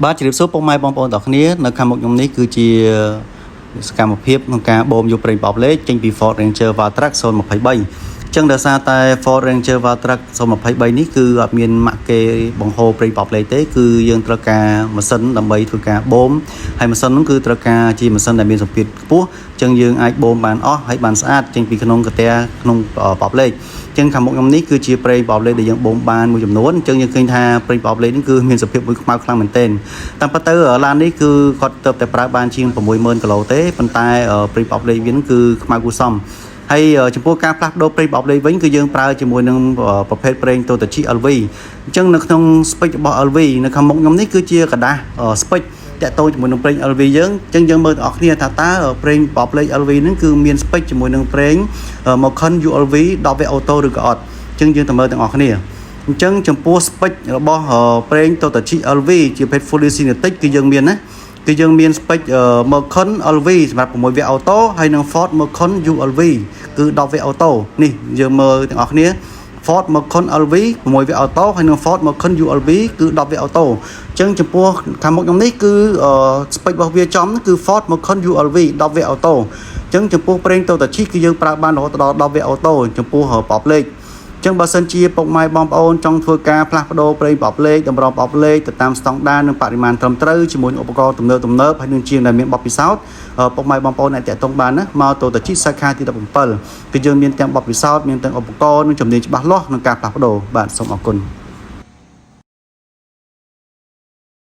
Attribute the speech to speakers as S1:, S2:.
S1: បាទជម្រាបសួរពុកម៉ែបងប្អូនទាំងគ្នានៅខាងមុខខ្ញុំនេះគឺជាសកម្មភាពក្នុងការបូមយកប្រេងប្រអប់លេខចេញពី Ford Ranger Wildtrak 023អញ្ចឹងដោយសារតែ Ford Ranger Wildtrak 023នេះគឺអត់មានម៉ាក់គេបង្ហូរប្រេងប្រអប់លេខទេគឺយើងត្រូវការម៉ាស៊ីនដើម្បីធ្វើការបូមហើយម៉ាស៊ីននោះគឺត្រូវការជាម៉ាស៊ីនដែលមានសម្ពាធខ្ពស់អញ្ចឹងយើងអាចបូមបានអស់ហើយបានស្អាតចេញពីក្នុងកាតាក្នុងប្រអប់លេខអញ្ចឹងខាងមុខខ្ញុំនេះគឺជាប្រេងប្រអប់លេខដែលយើងបូមបានមួយចំនួនអញ្ចឹងយើងឃើញថាប្រេងប្រអប់លេខនេះគឺមានសភាពមួយខ្មៅខ្លាំងមែនទែនតាមពិតទៅឡាននេះគឺគាត់ទៅតែប្រើបានជាង60000គីឡូទេប៉ុន្តែប្រេងប្រអប់លេខវានឹងគឺខ្មៅគួរសមហើយចំពោះការផ្លាស់ប្ដូរប្រេងប្រអប់លេខវិញគឺយើងប្រើជាមួយនឹងប្រភេទប្រេង Totachi LV អញ្ចឹងនៅក្នុង spec របស់ LV នៅខាងមុខខ្ញុំនេះគឺជាក្រដាស spec តាក់ទងជាមួយនឹងប្រេង LV យើងអញ្ចឹងយើងមើលទាំងអស់គ្នាថាតើប្រេងប្រអប់លេខ LV ហ្នឹងគឺមាន spec ជាមួយនឹងប្រេង Mercury ULV 10 វគ្គ auto ឬក៏អត់អញ្ចឹងយើងទៅមើលទាំងអស់គ្នាអញ្ចឹងចំពោះ spec របស់ប្រេង Totachi LV ជាប្រភេទ fully synthetic គឺយើងមានណាគឺយើងមាន spec Mercury LV សម្រាប់6វគ្គ auto ហើយនិង Ford Mercury ULV គឺ10វគ្គ auto នេះយើងមើលទាំងអស់គ្នា Ford Mercury LV 6វគ្គ auto ហើយនិង Ford Mercury ULV គឺ10វគ្គ auto អញ្ចឹងចំពោះខាងមុខខ្ញុំនេះគឺ spec របស់វាចំគឺ Ford Mercury ULV 10វគ្គ auto អញ្ចឹងចំពោះប្រេង Totachi គឺយើងប្រើបានរហូតដល់10វគ្គ auto ចំពោះប្រអប់លេខចឹងបើសិនជាពុកម៉ែបងប្អូនចង់ធ្វើការផ្លាស់ប្ដូរប្រេងប្រអប់លេខតម្រងប្រអប់លេខទៅតាមស្តង់ដារនិងបរិមាណត្រឹមត្រូវជាមួយនឹងឧបករណ៍ទំនើបទំនើបហើយនឹងជាងដែលមានបទពិសោធន៍ពុកម៉ែបងប្អូនអាចតាក់ទងបានណាមក Totachi សាខាទី17គឺយើងមានទាំងបទពិសោធន៍មានទាំងឧបករណ៍និងជំនាញច្បាស់លាស់ក្នុងការផ្លាស់ប្ដូរបាទសូមអរគុណ។